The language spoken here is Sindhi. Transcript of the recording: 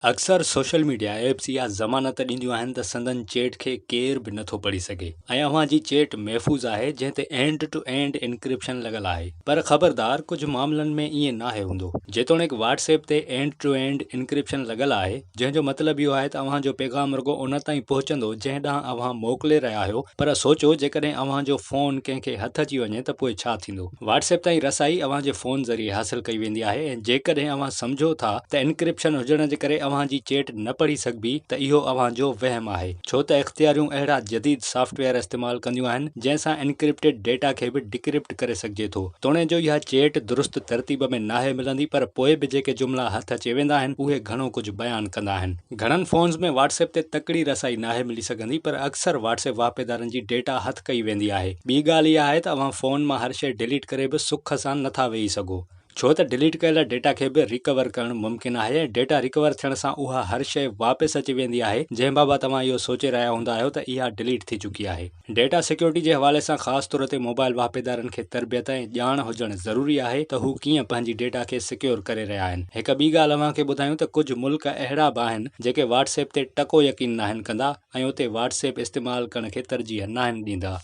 اڪثر سوشل ميڊيا ايپس اها ضمانت ڏينديون آهن ته سندن چيٽ کي ڪير به نٿو پڙهي سگهي ۽ اوهان جي چيٽ محفوظ آهي جنهن تي اينڊ ٽو اينڊ انڪرپشن لڳل آهي پر خبردار ڪجهه معاملن ۾ ائين ناهي هوندو. جيتوڻيڪ واٽس ايپ تي اينڊ ٽو اينڊ انڪرپشن لڳل آهي جنهن جو مطلب اهو آهي ته اوهان جو پيغام رڳو ان تائين پهچندو جنهن ڏانهن اوهان موڪلي رهيا آهيو پر سوچو جيڪڏهن اوهان جو فون ڪنهن کي هٿ اچي وڃي ته پوء ڇا ٿيندو؟ واٽس ايپ تائين رسائي اوهان جي فون ذريعي حاصل ڪئي ويندي آهي ۽ جيڪڏهن اوهان سمجهو ٿا ته انڪرپشن هجڻ جي ڪري اوهان جي چيٽ نه پڙهي سگهبي ته اهو اوهان جو وهم آهي ڇو ته اختياريون اهڙا جديد سافٽ ويئر استعمال ڪنديون آهن جنهن سان انڪرپٽيڊ ڊيٽا کي به ڊڪرپٽ ڪري سگهجي ٿو توڻي جو اها چيٽ درست ترتيب ۾ ناهي ملندي پر پوء به جيڪي جملا هٿ اچي ويندا آهن اهي گهڻو ڪجهه بيان ڪندا آهن. گهڻن فونز ۾ واٽس ايپ تي تڪڙي رسائي ناهي ملي سگهندي پر اڪثر واٽس ايپ واهپيدارن جي ڊيٽا هٿ ڪئي ويندي آهي. ٻي ڳالهه اها آهي ته اوهان فون مان هر شيء ڊليٽ ڪري به سک سان نٿا ويهي سگهو ڇو ته ڊليٽ ڪيل ڊيٽا کي به ريڪور ڪرڻ ممڪن آهي ۽ ڊيٽا ريڪور ٿيڻ سان اها هر شيء واپس اچي ويندي آهي جنهن بابت اوهان اهو سوچي رهيا هوندا آهيو ته اها ڊليٽ ٿي چڪي آهي. ڊيٽا سيڪيورٽي جي حوالي سان خاص طور تي موبائل واهپيدارن کي تربيت ۽ ڄاڻ هجڻ ضروري آهي ته هو ڪيئن پنهنجي ڊيٽا کي سيڪيور ڪري رهيا آهن. هڪ ٻي ڳالهه اوهان کي ٻڌايون ته ڪجهه ملڪ اهڙا به آهن جيڪي واٽس ايپ تي ٽڪو يقين ناهن ڪندا ۽ اتي واٽس ايپ استعمال ڪرڻ کي ترجيح ناهن ڏيندا.